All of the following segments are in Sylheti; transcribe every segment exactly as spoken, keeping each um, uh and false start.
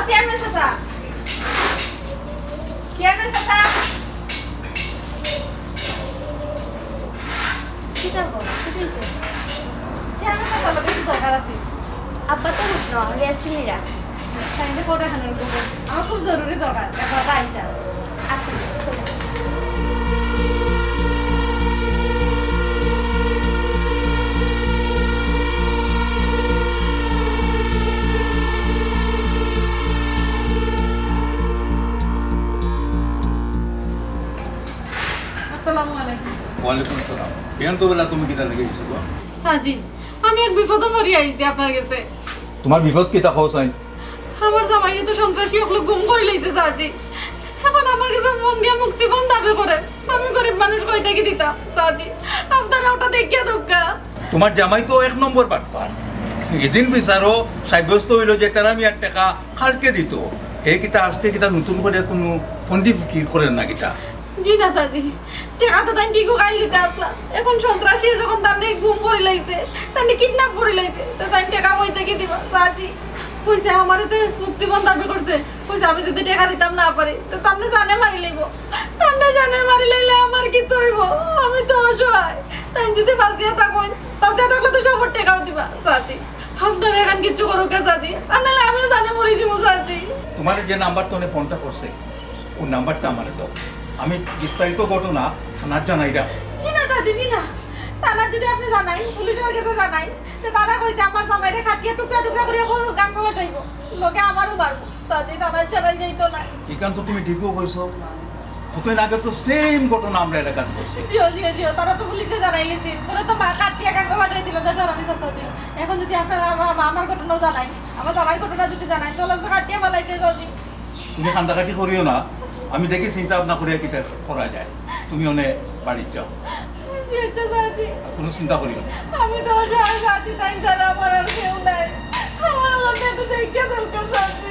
চেয়ারম্যান চাচা, চেয়ারম্যান চাচা। কিতা গো? কিতা অইছে? চেয়ারম্যান চাচার লগে একটু দরকার আছে। আব্বা তো উঠলো, আমি রেস্ট নিরা। সাইডে ফটো খানোর উপর। আমার খুব জরুরি দরকার, একবার আইতা। আচ্ছা, চলো। আসসালামু আলাইকুম। ওয়ালাইকুম আসসালাম। বিয়ান তো বেলা তুমি কিতা লেগে গেছো গো? সাজি, আমি এক বিপদো পড়ি আইছি আপনার গেছে। তোমার বিপদ কিতা কও চাই? আমার জামাইরে তো সন্ত্রাসী অকলে গুম করি লইছে সাজি। এখন আমার গেছে ফোন দিয়া মুক্তিপণ দাবি করে। আমি গরিব মানুষ, কই থাকি দিতাম সাজি? আপনারা ওটা দেখিয়া দেউক্কা। তোমার জামাই তো এক নম্বর বাটপার। এদিন বিচারো সাব্যস্ত অইলো যে তেরা মিয়ার টেকা কালকে দিতো। হে কিতা আজকে কিতা নতুন করি কুনু ফন্দি ফিকির করের না কিতা? জি না সাজি, টেকা তো তাইন ঠিকউ কাইল দিতা আছলা। এখন সন্ত্রাসীয়ে যখন তানরে গুম করি লইছে, তানরে কিডন্যাপ করি লইছে, তে তাইন টেকা কই থাকি দিবা সাজি? কইছে আমারে যে মুক্তিপণ দাবি করছে, কইছে আমি যুদি টেকা দিতাম না পারি, তে তানরে জানে মারি লইবো। তানরে জানে মারি লইলে আমার কিতা অইবো? আমি তো অসহায়। তাইন যুদি বাঁচিয়া থাকইন, বাঁচিয়া থাকলে তো সবর টেকাও দিবা সাজি। আপনারা এখন কিচ্ছু করউক্কা সাজি, আর নাইলে আমিও জানে মরি যিমু সাজি। তোমার যে নাম্বার তনে ফোনটা করছে, ও নাম্বারটা আমারে দাও, আমি বিস্তারিত ঘটনা থানাত জানাইরাম। জি না সাজি, জি না। থানাত যুদি আপনে জানাইন, পুলিশর গেছে জানাইন, তে তারা কইছে আমার জামাইরে কাটিয়া টুকরা টুকরা করিয়া বড় গাঙ্গো বাজাইবো, লগে আমারও মারবো। সাজি, থানাত জানাইন যাইতো না। ইখান তো তুমি ঠিকউ কইছো, কতদিন আগে তো সেম ঘটনা আমরা এলাকাত ঘটছে। জিও, জিও, জিও, তারা তো পুলিশে জানাইলিছে, পরে তো মা কাটিয়া গাঙ্গো বাজাই দিল, দেখলা না নি সাজি? এখন যুদি আপনারা আমা-, আমা-, আমার ঘটনা জানাইন, আমার জামাইর ঘটনা যুদি জানাইন, তাহলে তো কাটিয়া ফালাইতে সাজি। তুমি কান্দাকাটি করিও না, আমি দেখি চিন্তা ভাবনা করিয়া কিতা করা যায়। তুমি অনে বাড়িত যাও। জি, আচ্ছা, সাজি। আর কুনু চিন্তা করিও না। আমি তো অসহায় সাজি, তাইন ছাড়া আমার আর কেউ নাই। আমার আল্লাহ একটু দেখিয়া দেউক্কা সাজি।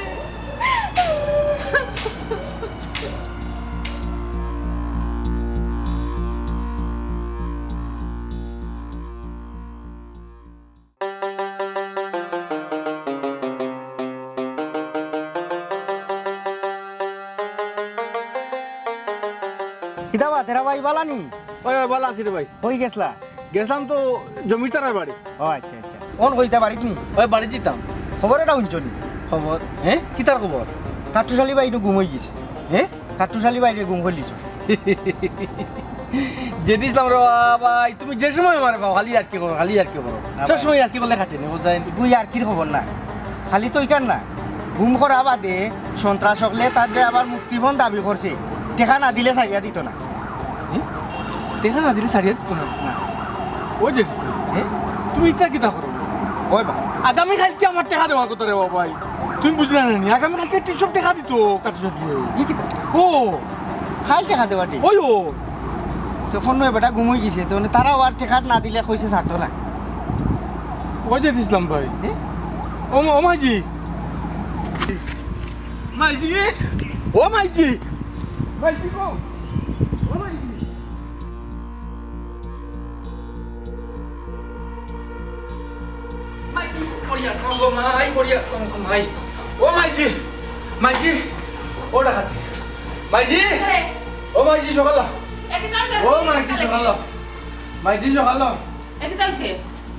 কিতা বা, তেরা ভাই বালা নি? ওই, ওই, বালা আছি রে ভাই। কই গেছলা? গেছলাম তো জমিদারর বাড়ি। ও আচ্ছা, আচ্ছা। অন কইতা বাড়িত নি? ওই বাড়িত যিতাম। খবর এটা হুনছো নি? খবর? হে? কিতার খবর? কাট্টুশ আলী ভাই ইনো গুম অইগেছে। হে? কাট্টুশ আলী ভাইরে গুম করিলিছে। জেডি ইসলাম রে ভাই, তুমি যে সময় আমারে পাও, খালি ইয়ার্কি করো, খালি ইয়ার্কি করো। না সব ভাই। সময় ইয়ার্কি করলে কাটে নি, বুঝছেন? ইগু ইয়ার্কির খবর না। খালি তো ইখান না। গুম করা বাদে সন্ত্রাস অকলে তার যে আবার মুক্তিপণ দাবি করছে। টেকা না দিলে ছাড়িয়া দিত না। হে? টেকা না দিলে ছাড়িয়া দিত না? না। ওই যে দিত। হে? তুমি ইতা কিতা করো? ওই বা। আগামী কাইলকে আমার টেকা দেওয়ার কথা রে বাবা ভাই। তুমি বুঝলে না নি? আগামী কাইলকে সব টেকা দিত কাট্টুশ আলী। ই কিতা? ও। কাইল টেকা দেওয়া দি? ওই ও। তো ফোন নয় বেটা ঘুম অইগেছে। তো মানে তারাও আর টেকা না দিলে কইছে ছাড়তো না। ওই যে দিছলাম ভাই। হে? ও মা-, ও মাইজি। মাইজি। ও মাইজি। মাইজি গো। ও মাইজি। মাইজি, পড়ি আসলাম গো মাই, পড়ি আসলাম গো মাই। ও মাইজি, মাইজি, ও ডাকাতি। মাইজি, ও মাইজি, সকাল। ও মাইজি, সকাল। মাইজি, সকাল। এ কিতা অইছে?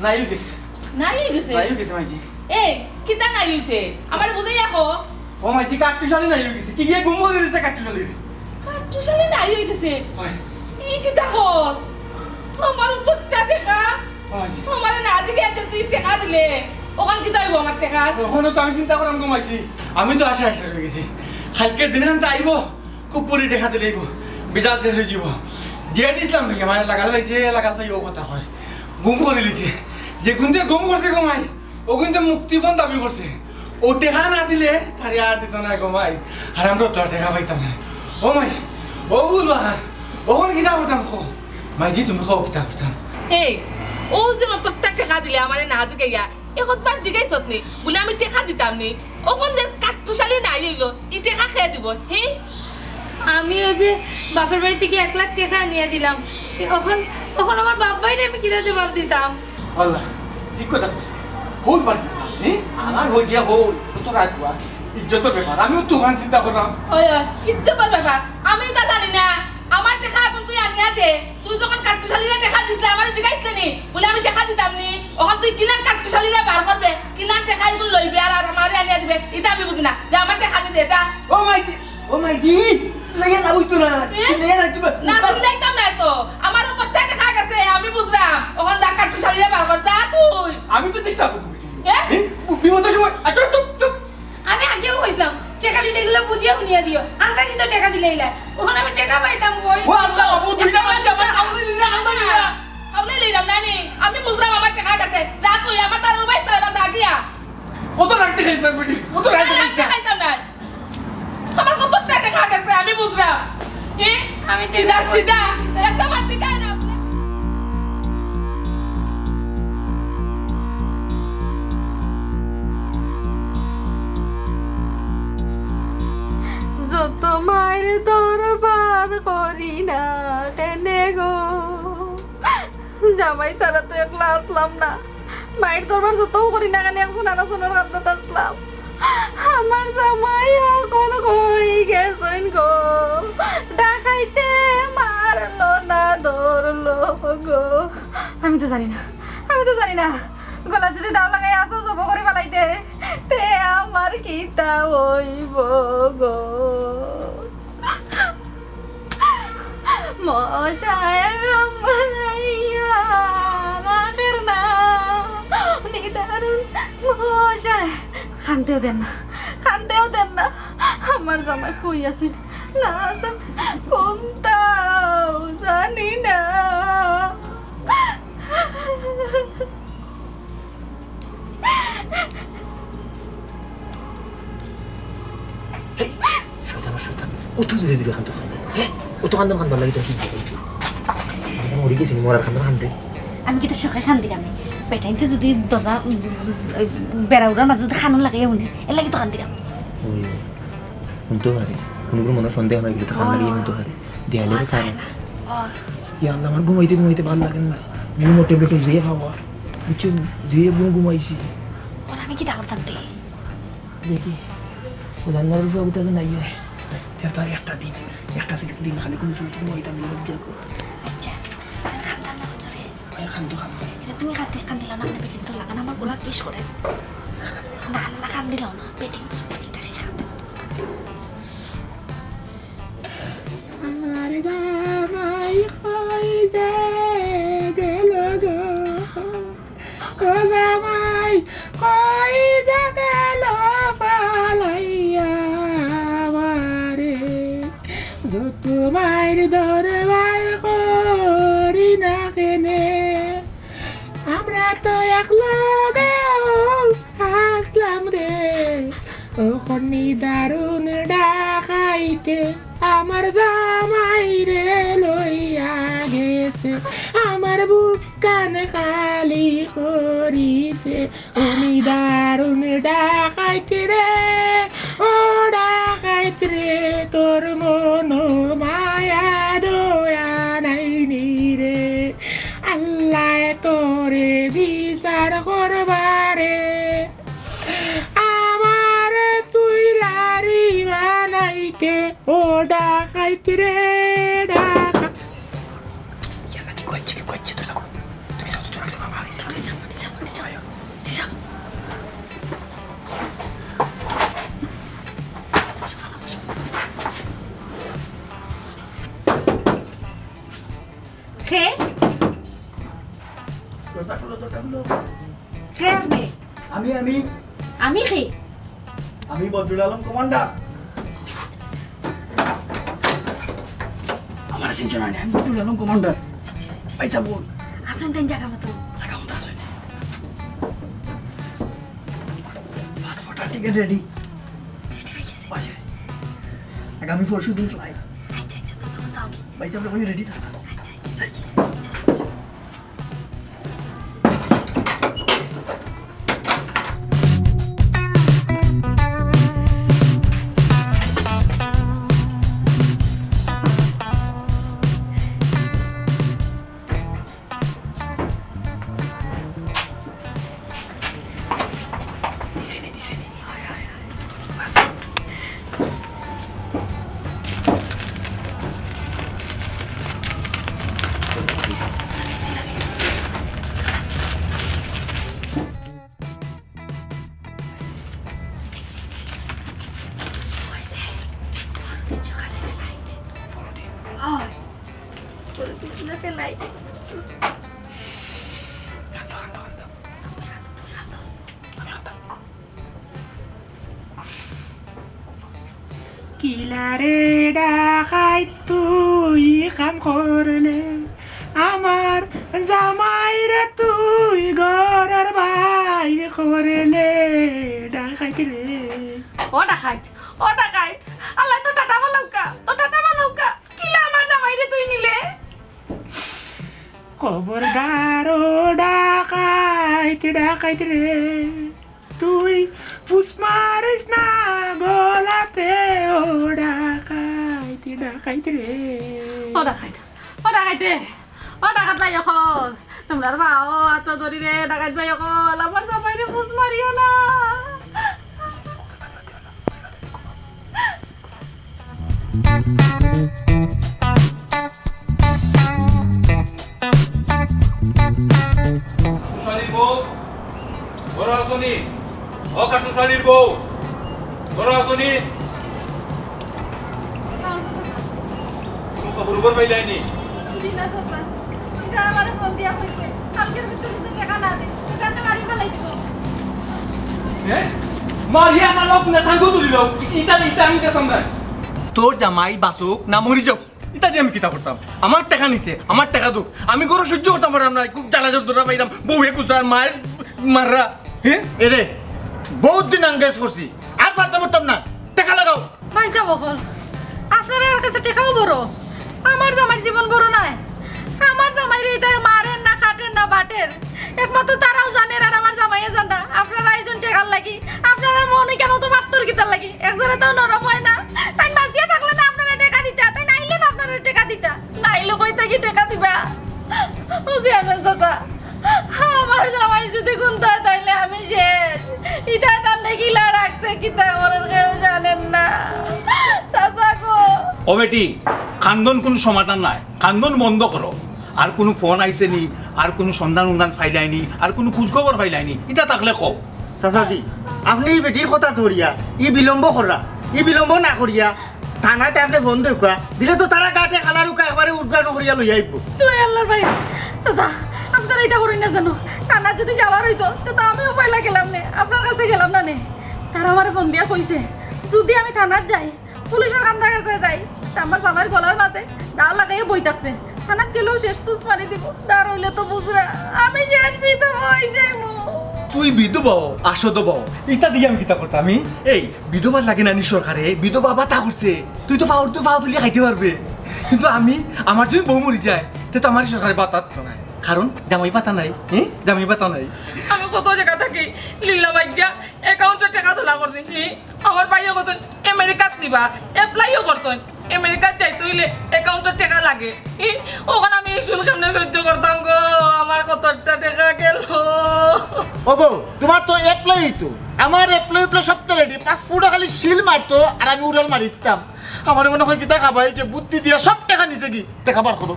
নাই অইগেছে। নাই অইগেছে? নাই অইগেছে, মাইজি। এই, কিতা নাই অইছে? আমারে বুঝাইয়া কও। ও মাইজি, কাট্টুশ আলী নাই অইগেছে। কিগিয়ে গুম করি দিছে কাট্টুশ আলীরে। কাট্টুশ আলী নাই অইগেছে? অয়। ই কিতা কস? আমার অতটা টেকা? ও মাইজি। আমারে না জিগাইয়া তুই টেকা দিলে, অখন কিতা অইবো আমার টেকা? অখনো তো আমি চিন্তা করাম গো মাইজি। আমি তো আশা আশা রইগেছি। কাইলকের দিন আনতে আইবো, খুব পরে টেকা দিলে আইবো। বিদাত শেষ অইযিবো। জেড ইসলাম ভাই, মানে লাগাল পাইছে, লাগাল পাই ও কথা কয়। গুম করিলিছে। যেগুনতে গুম করছে গো মাই, অগুনতে মুক্তিপণ দাবি করছে। অউ টেকা না দিলে তারে আর দিত নায় গো মাই। আর আমরা তো আর টেকা পাইতাম নায়। ও মাই, ও গুলবাহার, অখন কিতা করতাম কও? মাইজি, তুমি কও কিতা করতাম? এই, অউ যে অতটা টেকা দিলে আমারে না জিগাইয়া, একবার জিগাইছত নি? বুলে আমি টেকা দিতাম নি? অখন যে কাট্টুশ আলী নাই অইলো, ই টেকা কে দিবো? হি? আমি অউ যে বাপর বাড়ি থাকি এক লাখ টেকা আনিয়া দিলাম, অখন, অখন আমার বাপ ভাইরে আমি কিতা জবাব দিতাম? আল্লাহ, ঠিক কথা কইছো। হউর বাড়ি, হে? আমার হজিয়া হউর, তো রাখবা। ইজ্জতর ব্যাপার, আমিও তো অখান চিন্তা করলাম। ওই, ওই, ইজ্জতর ব্যাপার, আমি ইতা জানি না। আমার টেকা অখন তুই আনিয়া দে। তুই যখন কাট্টুশালীরে টেকা দিছলে, আমারে জিগাইছলে নি? বুলে আমি টেকা দিতাম নি। অখন তুই কিলান কাট্টুশালীরে বার করবে, কিলান টেকা ইগুন লইবে আর, আর আমারে আনিয়া দিবে, ইতা আমি বুঝি না। যা, আমার টেকা আনি দে, যা। ও মাইজি, ও মাইজি, চিল্লাইয়া না বুঝতো না, এ? চিল্লাইয়া না, তুমি না, চিল্লাইতাম না তো। আমার উপর থাকি টেকা গেছে, আমি বুঝলাম। অখন যা কাট্টুশালীরে বার কর, যা তুই। আমি তো চেষ্টা করবো। এ? এ? বিপদের সময়, আ, চুপ, চুপ, চুপ। আমি আগেও কইছলাম, টেকা দিতে গেলে বুঝিয়া হুনিয়া দিও। আন্দাজি তো টেকা দিলাইলায়। অখন আমি টেকা পাইতাম কই? ও আল্লাহ, বাবু, দুইটা বাচ্চা আমার খাওয়াই দিলা, খাওয়াই দিলা। খাওয়াই দিলাম না নি? আমি বুঝলাম আমার টেকা গেছে। যা তুই, আমার তার উবাইস তার বা যা গিয়া। অত রাখতে খাইছ না বেটি, অত রাখতে না, খাইছ রাখতে না। খাইতাম না। আমার কত টেকা গেছে, আমি বুঝলাম। এ? আমি সিধা, টেকা সিধা। একটা বার সিধা না। যত মাইর দরবার করি না কেনে গো, জামাই ছাড়া তো একলা আছলাম না। মাইর দরবার যতউ করি না কেনে, একজন আরকজনর কান্দাত আছলাম। আমার জামাই অখন কই গেছইন গো, ডাকাইতে মারলো না ধরলো গো। আমি তো জানি না, আমি তো জানি না। গলাত যুদি দাও লাগাই আছো জবো করি ফালাইতে, তে আমার কিতা অইবো গো? মশায় কামড়াইয়া রাখের না, নিদারুণ মশায়। কানতেও দের না, কানতেও দের না। আমার জামাই কই আছইন না আছইন, কুনটাও জানি না। হেই, শয়তান, শয়তান। অত জোরে জোরে কান্দো কেনে? হে? অত কান্দন কান্দবার লাগি তোর কিতা অইছে? আমি তো মরি গেছি, মরার কান্দন কান্দরে। আমি কিতা শখে কান্দিরাম নি? বেটাইন্তে যুদি দরজা, উম, বেড়া উড়ার মাঝে যুদি কান্দন লাগাইয়া হুনে, এরলাগি তো কান্দিরাম। ওই, হুনতো পারে। কুনু কুনু মনো সন্দেহ অইগেলে তো কান্দন লাগাইয়া হুনতো পারে। দেয়ালে তো কান্দন আছে। ইয়া আল্লাহ, আমার ঘুমাইতে ঘুমাইতে ভালা লাগের না। ঘুমর ট্যাবলেট অইছে, ইয়া বাবা। বুঝছো? যে ঘুম ঘুমাইছি। অখন আমি কিতা করতাম তে? দেখি, ও জান্নার উপরে অবস্থা তো নাই হয়। তার তো আর একটা দিন, একটা সেকেন্ড দিন খালি কুনু সময় তুমি অইতাম না, লজ্জা কর। আচ্ছা, আমি কান্দাম না, হুনছো রে? আমি কান্দো, কান্দো। ইটা তুমি কান্দে-, কান্দিলাও না, মানে বেটিন তো লাগান আমার গলা পিস করে। না, না, কান্দিলাও না, বেটিন তো পানি থাকে কান্দে। আমার জামাই কই যে গেল গো। ও জামাই, কই যে গেল ফালাইয়া আমারে? যত মাইর দরবার করি না কেনে, আমরা তো একলগে আছলাম রে। অখন নিদারুণ ডাকাইতে আমার জামাইরে লইয়া গেছে, আমার বুকখান খালি করিছে। ও নিদারুণ ডাকাইত রে, ও ডাকাইত রে, তোর মনো মায়া দয়া নাই নি রে। আল্লায় তোরে বিচার করবারে, আমারে তুই লারি বানাইতে, ও ডাকাইত রে, ডাকাইত। ইয়াল্লা, কি করছে, কি করছে? তো যাও, তুমি যাও, তুমি যাও, বাবা, যাও। তুমি যাও, তুমি যাও, তুমি যাও, তুমি যাও। কে? দরজা খুলো, দরজা খুলো। কে আপনি? আমি, আমি। আমি কে? আমি বদরুল আলম কমান্ডার। আমারে চিনছো না নি? আমি বদরুল আলম কমান্ডার। পয়সা বল। আছইন তাইন জাগা মতো। জাগা মতো আছইন। পাসপোর্ট আর টিকিট রেডি। রেডি অই গেছে। আগামী পরশু দিন ফ্লাইট। আচ্ছা, আচ্ছা, তুমি যাও কি? পয়সা বলে রেডি থাকো। আচ্ছা, আচ্ছা। যাই কি? দিছে নি, দিছে নি? হয়, হয়, হয়। আস্তে কান্দো, কান্দো, কান্দো। আমি কান্দো। কিলারে ডাকাইত তুই কাম করলে, আমার জামাইরে তুই ঘরর বাইর করলে, ডাকাইত রে। ও ডাকাইত, ও ডাকাইত, আল্লাহ তো টাটা বালাউক্কা, তো টাটা বালাউক্কা। কিলা আমার জামাইরে তুই নিলে? খবরদার ও ডাকাইত, ডাকাইত রে, তুই ফুস মারিস না গলাতে ও ডাকাইত, ডাকাইত রে। ও ডাকাইত, ও ডাকাইত রে, ও ডাকাত ভাই অকল, তোমরার বাও আতো ধরি রে, ডাকাত ভাই অকল, আমার জামাইরে ফুস মারিও না। কাটুশালীর বউ, ঘরো আছো নি? ও কাটুশালীর বউ, ঘরো আছো নি? কুনু খবর পাইলায় নি? জি না চাচা, ইতা আমারে ফোন দিয়া কইছে, কালকের ভিতরে যদি টেকা না দেয়, তো তারে মারি ফালাই দিবো। এ? মারিয়া ফালাও না, সাঙ্গু তুলি দাও। ইতা, ইতা আমি দিতাম না। তোর জামাই বাঁচুক না মরি যাউক, ইতা দি আমি কিতা করতাম? আমার টেকা নিছে, আমার টেকা দেউক। আমি ঘরো সহ্য করতাম পারলাম না, খুব জ্বালা যন্ত্রণা পাইলাম। বউয়ে কুচার, মায়ে মাররা। হে? এরে, বউত দিন engage করছি, আর পারতাম পারতাম না। টেকা লাগাও। ভাইসাব অকল, আপনারার কাছে টেকাও বড়, আমার জামাইর জীবন বড় নায়। আমার জামাইরে ইতা মারের না, কাটের না, বাটের, একমাত্র তারাউ জানের আর আমার জামাইয়ে জানরা। আপনারা আইছইন টেকার লাগি, আপনারার মন ইখান অত পাত্থর কিতার লাগি? একজরা তাও নরম অয় না? তাইন বাঁচিয়া থাকলে না আপনারা টেকা দিতা, তাইন আইলে না আপনারা টেকা দিতা, না আইলে কই থাকি টেকা দিবা? ও চেয়ারম্যান চাচা, আমার জামাই যদি কুন্তা তাইলে আমি শেষ। ইটা তান দেখিলা রাখছে কিতা করার কেউ জানের না। চাচা গো। ও বেটি, কান্দন কুনু সমাধান নায়, কান্দন বন্ধ করো। আর কুনু ফোন আইছে নি, আর কুনু সন্ধান উন্ধান পাইলায় নি, আর কুনু খোঁজ খবর পাইলায় নি, ইতা থাকলে কও। চাচাজি, আপনে ই বেটির কথা ধরিয়া, ই বিলম্ব কররা, ই বিলম্ব না করিয়া, থানাত আপনে ফোন দেউক্কা, দিলে তো তারা গাটে খালার উকা একবারে উদ্ঘাটন করিয়া লইয়া আইবো। তো আল্লার ভাই, চাচা, আপনারা ইতা করইন না যেন। থানাত যদি যাওয়ার অইতো, তে তো আমিও পয়লা গেলাম নে, আপনার কাছে গেলাম না নে। তারা আমারে ফোন দিয়া কইছে, যদি আমি থানাত যাই, পুলিশর কান্দার কাছে যাই, তে আমার জামাইর গলার মাঝে দা লাগাইয়া বই থাকছে। থানাত গেলেও শেষ, ফুস মারি দিবো। দার অইলে তো বুঝরা, আমি শেষ বিধবা অই যাইমু। তুই বিধবা অ, আসো তো বউ, ইতা দিয়া আমি কিতা করতাম আমি? এই, বিধবার লাগি নানি সরকারে বিধবা ভাতা করছে। তুই তো ফাওর, তুই ফাও তুলিয়া খাইতে পারবে। কিন্তু আমি, আমার যদি বউ মরি যায়, তে তো আমারে সরকারে ভাতা দিতো নায়। কারণ জামাই ভাতা নাই, হে? জামাই ভাতা নাই। আমি কত জাগা থাকি, লিল্লা বাইগা, অ্যাকাউন্টে টেকা তোলা করছি, হি? আমার ভাইয়ে কইছইন আমেরিকাত নিবা, অ্যাপ্লাইও করছইন। আমেরিকাত যাইতে অইলে অ্যাকাউন্টে টেকা লাগে। হি? অখন আমি ই সুখ কেমনে সহ্য করতাম গো? আমার কতটা টেকা গেল। ওগো, তুমার তো অ্যাপ্লাই অইতো। আমার অ্যাপ্লাই অ্যাপ্লাই সবতা রেডি। পাসপোর্টে খালি সিল মারতো আর আমি উড়াল মারি দিতাম। আমারে মনে কয় কিতা খাবাইছে, বুদ্ধি দিয়া সব টেকা নিছে গি। টেকা বার করো।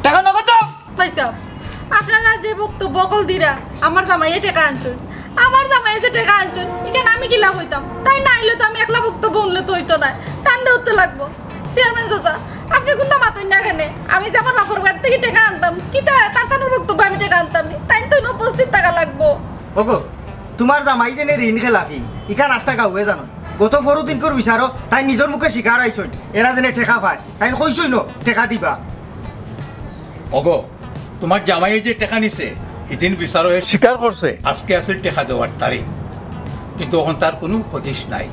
টেকা নগদ দাও। ভাইসাব, আপনারা যে বক্তব্য অকল দিরা, আমার জামাইয়ে টেকা আনছইন, আমার জামাইয়ে যে টেকা আনছইন, ইখান আমি কিলা কইতাম? তাইন না আইলে তো আমি একলা বক্তব্য হুনলে তো অইতো নায়, তানরে উঠতে লাগবো। চেয়ারম্যান চাচা, আপনে কুন্তা মাতইন না কেনে? আমি যে আমার বাপর বাড়ি থাকি টেকা আনতাম, কিতা তান তানর বক্তব্যে আমি টেকা আনতাম নি? তাইন তো উপস্থিত থাকা লাগবো। ওগো, তুমার জামাই যেনে ঋণ খেলাপি, ইখান আস্তা গাউয়ে জানো। গত পরশু দিনকর বিচারো তাইন নিজর মুখে স্বীকার আইছইন, এরা যেনে টেকা পায়, তাইন কইছইন টেকা দিবা। ওগো, তুমার জামাইয়ে যে টেকা নিছে, হিদিন বিচারো হে স্বীকার করছে। আজকে আছিল টেকা দেওয়ার তারিখ, কিন্তু অখন তার কুনু হদিস নাই।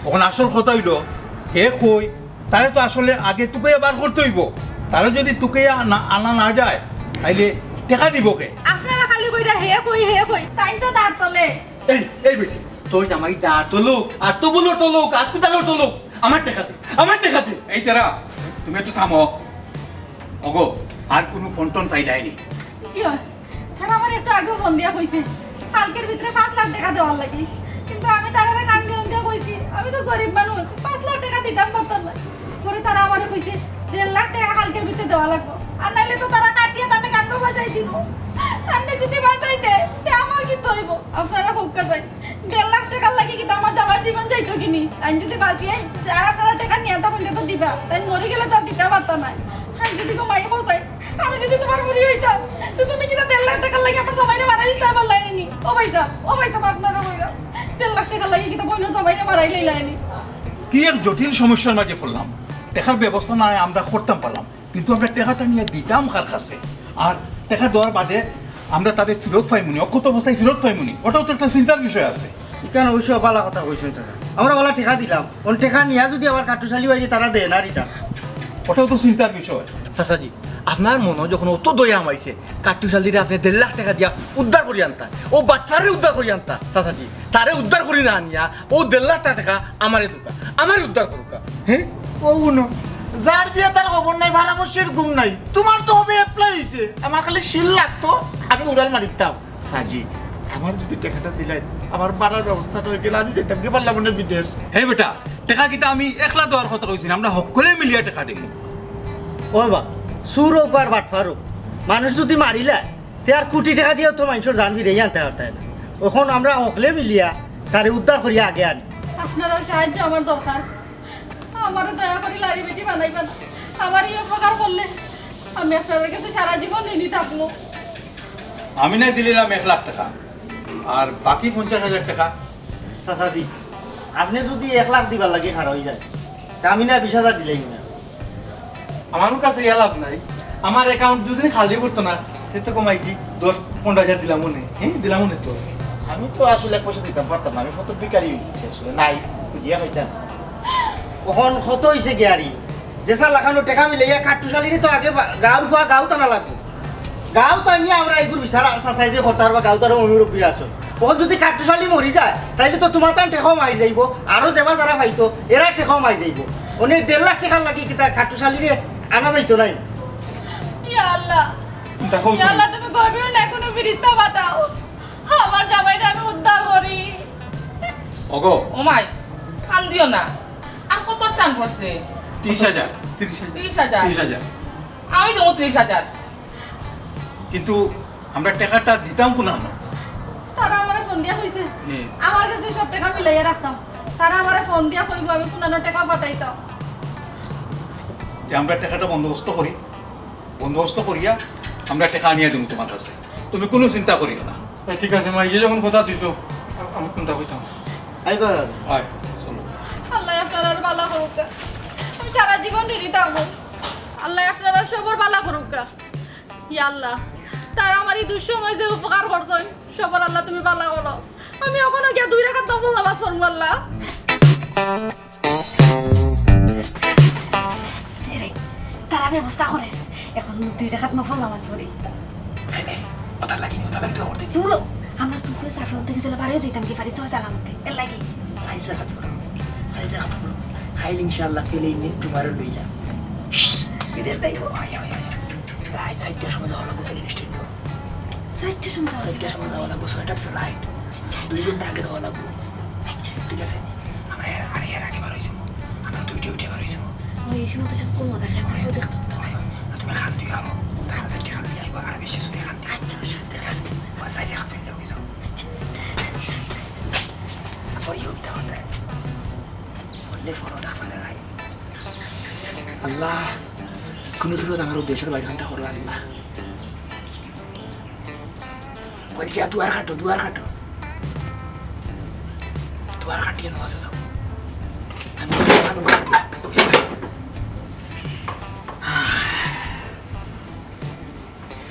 অখন আসল কথা অইলো, হে কই, তারে তো আসলে আগে তুকাইয়া বার করতে অইবো। তারে যদি তুকাইয়া না, আনা না যায়, তাইলে টেকা দিবো কে? আপনারা খালি কইরা হে কই, হে কই, তাইন তো দাঁড় তলে। এই, এই বেটি, তোর জামাই দাঁড় তলুক, আর তো বলো তলুক, আর কুদালো তলুক, আমার টেকা দে, আমার টেকা দে। এই তারা, তুমি একটু থামো। ওগো, আর কুনু ফোন টোন পাইলায় নি? জি অয়, তারা আমারে একটু আগেউ ফোন দিয়া কইছে, কালকের ভিতরে পাঁচ লাখ টেকা দেওয়ার লাগি। কিন্তু আমি তারারে কান্দে কান্দে কইছি, আমি তো গরিব মানুষ, পাঁচ লাখ টেকা দিতাম পারতাম না। পরে তারা আমারে কইছে, দেড় লাখ টেকা কালকের ভিতরে দেওয়া লাগবো, আর নাইলে তো তারা কাটিয়া তানে গাঙ্গো বাজাই দিবো। তানে যদি বাজাই দেয়, তে আমার কিতা অইবো? আপনারা কউক্কা যাই, দেড় লাখ টেকার লাগি কিতা আমার জামাইর জীবন যাইতো কিনি? তাইন যদি বাঁচিয়া, আর আপনারা টেকা নিয়া তখন তো দিবা, তাইন মরি গেলে তো আর দিতা পারতা নায়। তাইন যদি গো মাই কও যাই, আমি যদি তুমার বুড়ি অইতাম, তো তুমি কিতা দেড় লাখ টেকার লাগি আমার জামাইরে মারাইলিতায় পারলায় নি? ও ভাইসাব, ও ভাইসাব, আপনারে কইরাম, দেড় লাখ টেকার লাগি কিতা বইনর জামাইরে মারাইলিলায় নি? কি এক জটিল সমস্যার মাঝে পড়লাম। টেকার ব্যবস্থা নায় আমরা করতাম পারলাম, কিন্তু আমরা টেকাটা নিয়া দিতাম কার কাছে? আর টেকা দেওয়ার বাদে আমরা তারে ফিরত পাইমুনি, অক্ষত অবস্থায় ফিরত পাইমুনি, ওটাও তো একটা চিন্তার বিষয় আছে। ইখান অবশ্য ভালা কথা কইছইন চাচা। আমরা অলা টেকা দিলাম, অন টেকা নিয়া যদি আবার কাট্টুশালি বাইরে তারা দেয় না রিটা। ওটাও তো চিন্তার বিষয়। চাচাজি, আপনার মনো যখন অত দয়া হামাইছে, কাট্টুশালিরে আপনে দেড় লাখ টেকা দিয়া উদ্ধার করি আনতা, অউ বাটপাররে উদ্ধার করি আনতা, চাচাজি, তারে উদ্ধার করি না আনিয়া অউ দেড় লাখ টেকা আমারে দেউক্কা, আমারে উদ্ধার করুক্কা। হ্যাঁ? ও হুনো, যার বিয়া তার খবর নাই, ভাড়া বসির ঘুম নাই। তুমার তো হবে apply অইছে, আমার খালি সিল লাগতো, আমি উড়াল মারিতাম। চাচাজি, আমার যদি টেকাটা দিলাইন, আমার ভাড়ার ব্যবস্থাটা অইগেলে আমি যাইতাম গি পারলাম অনে বিদেশ। হে বেটা, টেকা কিতা আমি একলা দেওয়ার কথা কইছি না, আমরা হক্কলে মিলিয়া টেকা দিমু। ও বা, চুর অউক আর বাটপার অউক, মানুষ যদি মারিলায়, তে আর কুটি টেকা দিয়াও তো মানষর জান ফিরাইয়া আনতা পারতায় না। অখন আমরা হক্কলে মিলিয়া তারে উদ্ধার করিয়া আগে আনি। আপনারার সাহায্য আমার দরকার। আমারে দয়া করি লারি বেটি বানাইবা না। আমার ই উপকার করলে আমি আপনারার কাছে সারা জীবন ঋণী থাকমু। আমি নায় দিলাইলাম এক লাখ টেকা, আর বাকি পঞ্চাশ হাজার টেকা। চাচাজি, আপনে যদি এক লাখ দিবার লাগি খাড়া অইযাইন, তে আমি নায় বিশ হাজার দিলাইমু না। আমার কাছে ইয়া লাভ নাই, আমার account যদি খালি করতো না, তে তো কমাই দি দশ পনেরো হাজার দিলাম অনে, হ্যাঁ, দিলাম অনে তো। আমি তো আসলে এক পয়সা দিতাম পারতাম না, আমি কত ভিখারি অইগেছি আসলে, নাই, খুজিয়া পাইতাম। অখন কত অইছে গিয়ারি? যেছা লাখান টেকা মিলাইয়া কাট্টুশালিরে তো আগে বা-, গাঁওর ফুয়া গাঁওত আনা লাগবো। গাঁওত আনিয়া আমরা ইগুর বিচার চাচায় যে করতা পারবা, গাঁওত আরো মুরব্বি আছইন। অখন যদি কাট্টুশালি মরি যায়, তাইলে তো তুমার তান টেকাও মারি যাইবো, আরো যেবা যারা পাইতো, এরার টেকাও মারি যাইবো। অনে দেড় লাখ টেকার লাগি কিতা কাট্টুশালিরে আনা যাইতো নায়? ইয়া আল্লাহ, দেখো ইয়া আল্লাহ, তুমি গভীর না কোনো ফিরিস্তা পাঠাও, আমার জামাইরে আমি উদ্ধার করি। ওগো। ও মাই, কান্দিও না। আর কত টান পড়ছে? ত্রিশ হাজার, ত্রিশ হাজার। ত্রিশ হাজার? ত্রিশ হাজার। আমি দেবো ত্রিশ হাজার। কিন্তু আমরা টেকাটা দিতাম কুনানো? তারা আমারে ফোন দিয়া কইছে, হুম। আমার কাছে সব টেকা মিলাইয়া রাখতাম। তারা আমারে ফোন দিয়া কইবো আমি কুনানো টেকা পাঠাইতাম। তে আমরা টেকাটা বন্দোবস্ত করি, বন্দোবস্ত করিয়া আমরা টেকা আনিয়া দিমু তুমার কাছে, তুমি কুনু চিন্তা করিও না। এ, ঠিক আছে, মাইয়ে যখন কথা দিছো, আ-, আমি কুনটা কইতাম? আই কর। আয়, চলো। আল্লায় আপনারার ভালা করুক্কা। আমি সারা জীবন ঋণী থাকমু। আল্লায় আপনারার সবর ভালা করুক্কা। ইয়া আল্লাহ, তারা আমার ই দুঃসময় যে উপকার করছইন, সবর আল্লাহ তুমি ভালা করো। আমি অখনো গিয়া দুই রাকাত নফল নামাজ পড়মু আল্লাহ। এরে, তারা ব্যবস্থা করের। অখন দুই রাকাত নফল নামাজ পড়ি। হ্যাঁ, হ্যাঁ, ওটার লাগি নি, ওটার লাগি দোয়া করতে নি। দূর হ, আমরা সুফে সাফে অন্তে গেছিলে বারে যাইতাম কি পারি সহি সালামতে। এর লাগি। চাইর রাকাত পড়ো, চাইর রাকাত পড়ো। খাইল ইনশাআল্লাহ ফেলে ইনে তুমারও লইয়া। বিদেশ যাইবো? আয়, আয়, আয়। রাইত চাইরটার সময় যাওয়া লাগবো ফেলে স্টেশন। চাইরটার সময় যাওয়া চাইরটার সময় যাওয়া লাগবো, ছয়টাত ফ্লাইট। আচ্ছা, দুই আচ্ছা। ঘন্টা আগে যাওয়া লাগবো। আচ্ছা। ঠিক আছে নি? আমরা এর, আরে এর আগে বার অইছি। আমরা দুইটা উঠে বার অইছি। ওই, এই সময় তো সব কম থাকে, আমরা দেখতাম তো। আয়, আয়। তুমি খান দিও আরো। খান চাইরটা খান দিয়ে আইবো, আর বেশি চুরি খান দিও। আচ্ছা, আচ্ছা। ঠিক আছে? আমার সাইডে খান ফেললে অইবো। আচ্ছা। আফা, ইয়ে অইতা পারে। বললে ফোন না, ফোনে নাই। আল্লাহ, কুনু সুরত আমার উদ্দেশ্যর বাইরে খানটা করো আল্লাহ। কইল কি, দুয়ার কাটো, দুয়ার কাটো। দুয়ার কাটিয়ে নামাজে যাও। আমি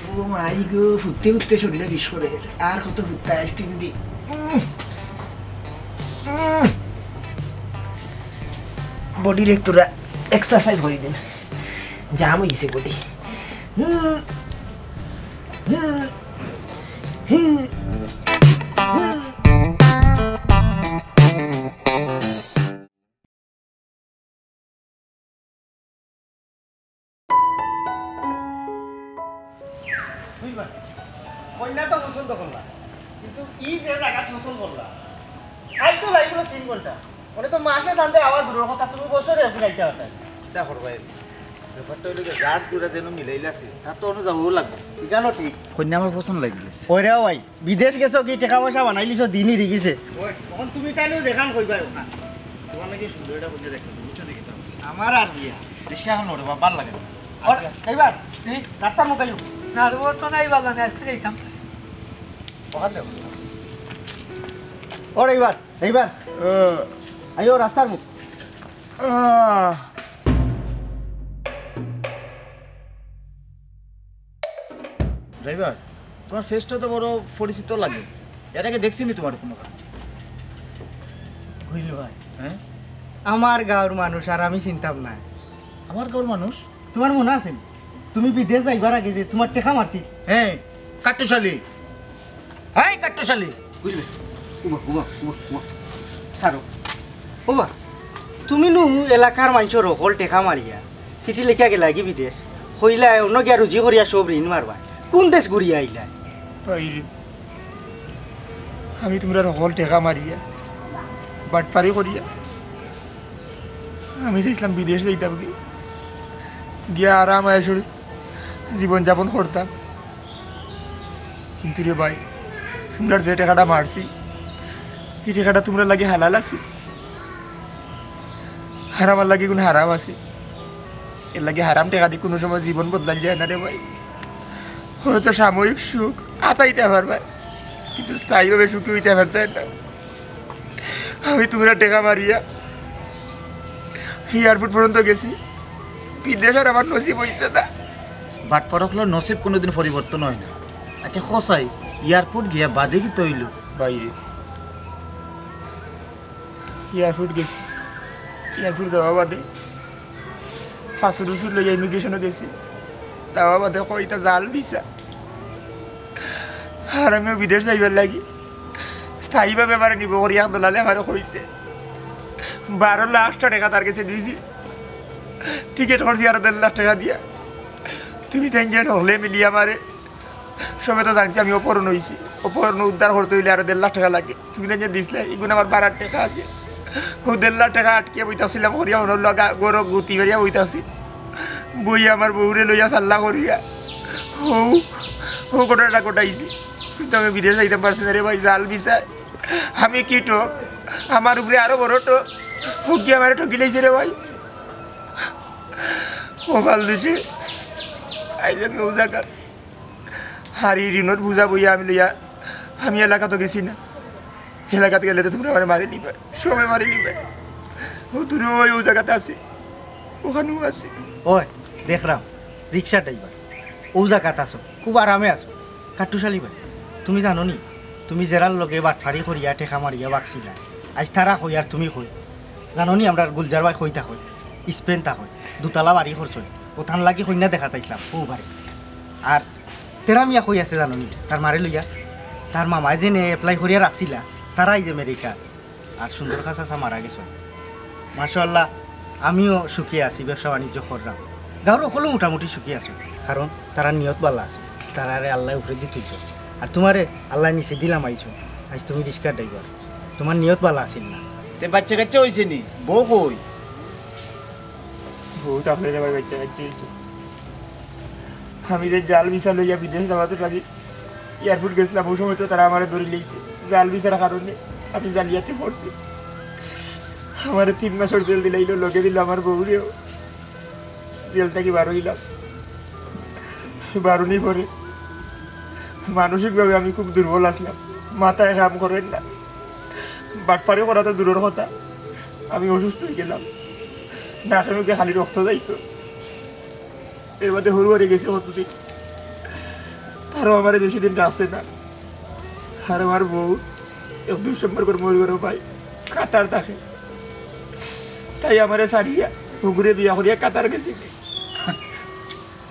ও মাই গো, ফুটতে ফুটতে শরীরে বিষ করে। আর কত ফুটতে আইস তিন দিন। উম। উম। বডির একটুরা এক্সারসাইজ করি দিন। জাম অইছে বডি। হুম। হুম। হুম। হুম। বুঝবা? কইন্যা তো পছন্দ করলা, কিন্তু ই যে জাগাত পছন্দ করলা, আই তো লাগবো তিন ঘন্টা। মানে তো মাসে চান্দে আওয়া দূরর কথা, তুমি বছরে একদিন আইতা পারতায়। কিতা করবায়? ব্যাপারটা অইলো যে যার চূড়া যেন মিলাইল আছে, তার তো অনো যাওয়াও লাগবো। ইখানও ঠিক। কইন্যা আমার পছন্দ লাগি গেছে। ওই রে ভাই, বিদেশ গেছো কি, টেকা পয়সা বানাইলিছো, দিনই দি গেছে। ওই, অখন তুমি তাইলেও যেখান কইবা ওখান। তুমার লাগি সুন্দর একটা কইন্যা দেখতে, বুঝছো দেখি তো। আমার আর বিয়া। রিস্কা অখন লড়ে বা-, ভালা লাগে না। ওর ড্রাইভার, তুই রাস্তার মুখ আইও। না রে, ও তো নাই বালা না, আজকে যাইতাম। ওখান দেও। ও ড্রাইভার, ড্রাইভার। আইও রাস্তার মুখ। আহ। ড্রাইভার, তোমার ফেসটা তো বড় পরিচিত লাগে। এর আগে দেখছি নি তোমার কোনো কাজ? বুঝলি ভাই, হ্যাঁ? আমার গাঁওর মানুষ আর আমি চিনতাম না। আমার গাঁওর মানুষ? তোমার মনো আছে নি? তুমি বিদেশ যাইবার আগে যে তোমার টেকা মারছি। হ্যাঁ, কাট্টুশালী। হ্যাঁ, কাট্টুশালী। বুঝলে? উবা, উবা, উবা, উবা। ছাড়ো। ওবা, তুমি নু এলাকার মানষর হকল টেকা মারিয়া চিঠি লেখিয়া গেলায় গি বিদেশ? কইলায় অনো গিয়া রুজি করিয়া সব ঋণ মারবায়। কুন দেশ ঘুরিয়া আইলায়? ভাইরে, আমি তুমরার হকল টেকা মারিয়া, বাটপারি করিয়া, আমি চাইছলাম বিদেশ যাইতাম গি, গিয়া আরাম আয়েশর জীবন যাপন করতাম। কিন্তু রে ভাই, তুমরার যে টেকাটা মারছি, ই টেকাটা তুমরার লাগি হালাল আছে? আর আমার লাগি কুন হারাম আছে? এর লাগি হারাম টেকা দি কুনু সময় জীবন বদলাইল যায় না রে ভাই। হয়তো সাময়িক সুখ আতাইতা পারবায়, কিন্তু স্থায়ীভাবে সুখী অইতা পারতায় না। আমি তুমরার টেকা মারিয়া এয়ারপোর্ট পর্যন্ত গেছি, বিদেশ আর আমার নসিব অইছে না। বাটপার অকলর নসিব কুনুদিন পরিবর্তন অয় না। আচ্ছা, কও চাই, এয়ারপোর্ট গিয়া বাদে কিতা অইলো? ভাইরে, এয়ারপোর্ট গেছি, এয়ারপোর্ট যাওয়া বাদে পাসপোর্ট উসপোর্ট লইয়া ইমিগ্রেশনো গেছি, যাওয়া বাদে কয় ইটা জাল ভিসা। আর আমিও বিদেশ যাইবার লাগি স্থায়ীভাবে আমারে নিবো করি এক দালালে আমারে কইছে। বারো লাখ টেকা তার গেছে দিছি, টিকিট করছি আরো দেড় লাখ টেকা দিয়া। তুমি তাইন যে হকলে মিলি আমারে, সবে তো জানছে আমি অপহরণ অইছি। অপহরণ উদ্ধার করতে অইলে আরো দেড় লাখ টেকা লাগে। তুমি না যে দিছলায়, ইগুন আমার বাড়ার টেকা আছে। অউ দেড় লাখ টেকা আটকিয়া বইতাছিলাম, করিয়া অনর লাগা গরো গুতি মারিয়া বইতাছি। বইয়া আমার বউরে লইয়া সাল্লা করিয়া অউ, অউ ঘটনাটা ঘটাইছি। কিন্তু আমি বিদেশ যাইতাম পারছি না রে ভাই, জাল ভিসায়। আমি কি ঠক, আমার উপরে আরো বড় ঠক। ঠকিয়া আমারে ঠকিলাইছে রে ভাই। কপাল দুষে আইজ আমি অউ জাগাত আর ই ঋণর বুঝা বইয়া আমি লইয়া, আমি এলাকাত গেছি না। এলাকাত গেলে তো তুমরা আমারে মারি নিবায়, সবে মারি নিবায়। অউ দূরে অউ, অউ জাগাত আছি, অখানউ আছি। ওই, দেখরাম, রিক্সা ড্রাইভার, অউ জাগাত আছো, খুব আরামে আছো। কাট্টুশালী ভাই, তুমি জানো নি, তুমি যেরার লগে বাটপারি করিয়া টেকা মারিয়া বাগছিলায়, আইজ তারা কই আর তুমি কই। জানো নি, আমরার গুলজার ভাই কই থাকইন, স্পেন থাকইন, দুতলা বাড়ি করছইন, অতান লাগি কইন্যা দেখাত আইছলাম অউ বারে। আর তেরা মিয়া কই আছে জানো নি? তার মারে লইয়া। তার মামায় যেনে অ্যাপ্লাই করিয়া রাখছিলা, তারা আইজ আমেরিকা। আর সুন্দর খান চাচা মারা গেছইন। মাশাআল্লাহ, আমিও সুখে আছি, ব্যবসা বাণিজ্য কররাম। গাঁওর হকলউ মোটামুটি সুখে আছইন, কারণ তারার নিয়ত ভালা আছে, তারারে আল্লায় উপরেদি তুলছইন। আর তুমারে আল্লায় নিচেদি লামাইছইন, আইজ তুমি রিক্সার ড্রাইভার, তুমার নিয়ত ভালা আছিল না। তে বাইচ্চা কাইচ্চা অইছে নি? বউ কই? বউ থাকলে রে ভাই, বাইচ্চা কাইচ্চা অইতো। আমি যে জাল ভিসা লইয়া বিদেশ যাওয়াত লাগি এয়ারপোর্ট গেছিলাম, অউ সময় তো তারা আমারে ধরিলাইছে। জাল ভিসার কারণে আমি জালিয়াতি করছি। আমারে তিন মাসর জেল দিলাইলো, লগে দিলো আমার বউরেও। জেল থাকি বার অইলাম। বার অনির পরে মানসিকভাবে আমি খুব দুর্বল আছলাম, মাথায় কাম করের না। বাটপারি করা তো দূরর কথা, আমি অসুস্থ অইগেলাম, নাকে মুখে খালি রক্ত যাইতো। এর বাদে হুরু হারি গেছি কতদিন, তারাও আমারে বেশি দিন রাখছে না। আর আমার বউ এক দুই সম্পর্কর মরি গেল ভাই, কাতার থাকে, তাই আমারে ছাড়িয়া হুগুরে বিয়া করিয়া কাতার গেছে।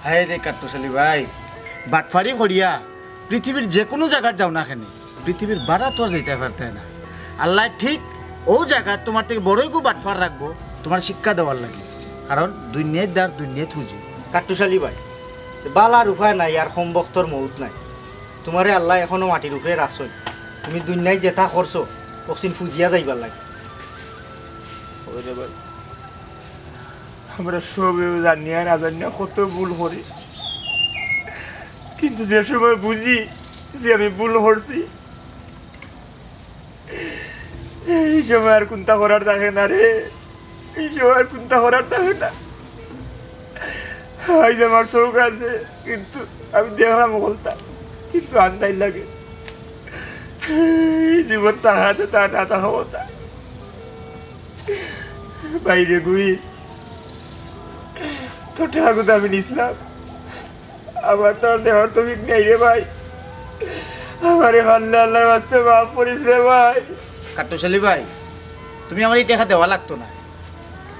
হায় রে কাট্টুশালী ভাই, বাটপারি করিয়া পৃথিবীর যেকুনু জাগাত যাও না কেনে, পৃথিবীর বারা তো আর যাইতায় পারতায় না। আল্লায় ঠিক অউ জাগাত তুমার থাকি বড়ইগু বাটপার রাখবো, তুমার শিক্ষা দেওয়ার লাগি। কারণ দুনিয়ার দ্বার দুনিয়াত খুঁজি। কাট্টুশালী ভাই, বালার উপায় নাই আর কমবখতর মউত নাই। তুমারে আল্লায় এখনো মাটির উপরে রাখছইন। তুমি দুনিয়াত যেতা করছো, অকছিন ফুজিয়া যাইবার লাগি। ওই রে ভাই, আমরা সবেউ জানিয়া না জানিয়া কত ভুল করি, কিন্তু যে সময় বুঝি যে আমি ভুল করছি, ই সময় আর কুন্তা করার থাকে না রে, ই সময় আর কুন্তা করার থাকে না। আইজ আমার চউখ আছে, কিন্তু আমি দেখরাম অকলতা, কিন্তু আন্দাইর লাগে। এই জীবন তাহাতে তা না তা হবো তা। ভাইরে গুই, তোর টেকাগুতা আমি নিছলাম, আমার তো আর দেওয়ার তৌফিক নাই রে ভাই। আমারে পারলে আল্লার ওয়াস্তে মাফ করিস রে ভাই। কাট্টুশ আলী ভাই, তুমি আমারে ই টেকা দেওয়া লাগতো না।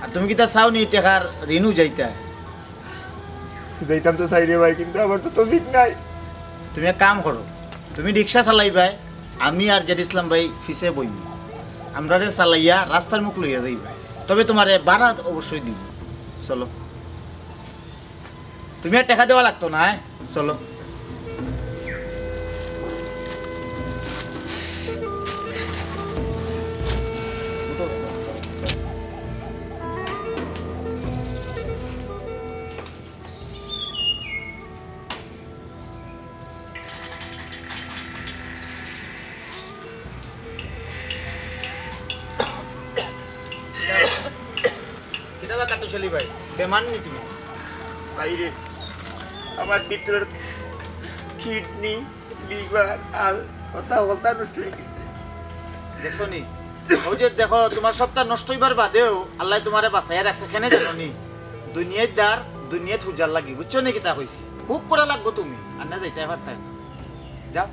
আর তুমি কিতা চাও নি ই টেকার ঋণ উজাইতায়? উজাইতাম তো চাই রে ভাই, কিন্তু আমার তো তৌফিক নাই। তুমি এক কাম করো, তুমি রিক্সা চালাইবায়, আমি আর জেড ইসলাম ভাই পিছে বইমু। আমরারে চালাইয়া রাস্তার মুখ লইয়া যাইবায়, তবে তুমারে ভাড়া অবশ্যই দিমু। চলো, তুমি আর টেকা দেওয়া লাগতো না, হ্যাঁ? চলো। কিতা বা কাট্টুশ আলী ভাই, বেমার নি তুমি? ভাইরে, আমার ভিতরের কিডনি, লিভার আর কথা বলতা নষ্ট অই গেছে। দেখছো নি? অউ যে দেখো, তুমার সবতা নষ্ট অইবার বাদেও আল্লায় তুমারে বাচাইয়া রাখছে। কেনে জানো নি? দুনিয়ার দার দুনিয়াত হুজার লাগি, বুঝছো নি কিতা কইছি? ভোগ করা লাগবো তুমি, আর না যাইতায় পারতায় না। যাও।